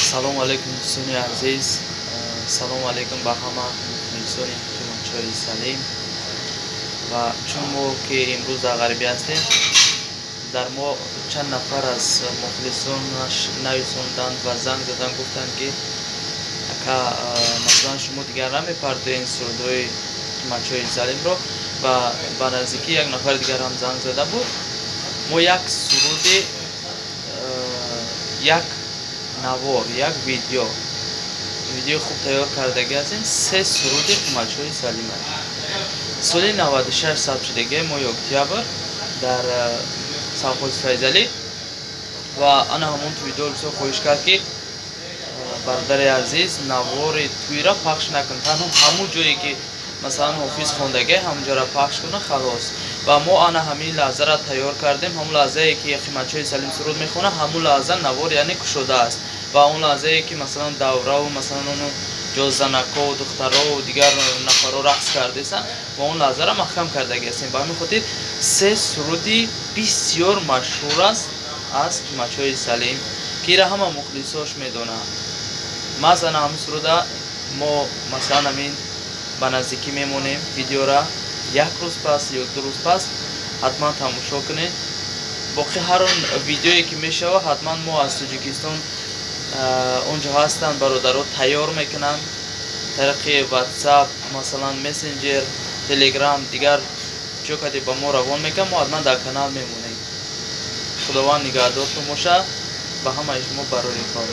Салому алайкум, дӯстони азиз, салому алайкум ба ҳама мухлисони Қиматшоҳи Салим. Ва чун мо ки имрӯз дар ғарибӣ ҳастем, дар мо чанд нафар аз мухлисонаш нависонданд ва занг задан, гуфтанд, ки ака, масалан, шумо дигар намепартоед сурудҳои Қиматшоҳи Салимро. Ва ба наздикӣ як нафари дигар ҳам занг зада буд. Мо як суруди, як навор, як видеои хуб тайёр кардагӣ ҳастем. Се суруди Қиматшоҳи Салима, соли 96 сабт шудагӣ, моҳи октябр, дар совхози Файзалӣ. Ва ана ҳамон видео бисёр хоҳиш кард, ки бародари азиз, навори туйра пахш накун, танҳо ҳамун ҷое ки масалан ҳофиз хондагӣ, ҳамун ҷора пахш куна, халос. Ва мо ана ҳамин лаҳзаро тайёр кардем. Ҳамун лаҳзае ки Қиматшоҳи Салим суруд мехонад, ҳамун лаҳза навор, яъне, кушода аст. Ва он лаҳзае ки масалан давраву масалан ону ҷо занакову духтарову дигар нафарро рақс кардесанд, ва он лаҳзаро маҳкам кардагӣ ҳастем. Ба ҳамин хотир се суруди бисёр машҳур аст аз Қиматшоҳи Салим, ки ира ҳама мухлисош медонанд. Маҳз ана ҳамин суруда мо масалан ҳамин ба наздикӣ мемонем видеора, як рӯз пас ё 2 рӯз пас ҳатман тамошо кунед. Боқӣ ҳар он видеое ки мешавад, ҳатман мо аз Тоҷикистон, он ҷо ҳастанд бародаро, тайёр мекунанд, тариқи Ватсап, масалан, мессенҷер, Телеграм, дигар ҷо каде ба мо равон мекунанд, мо ҳатман дар канал мемонем. Худованд нигаҳдортон бошад. Ба ҳамаи шумо барори кор.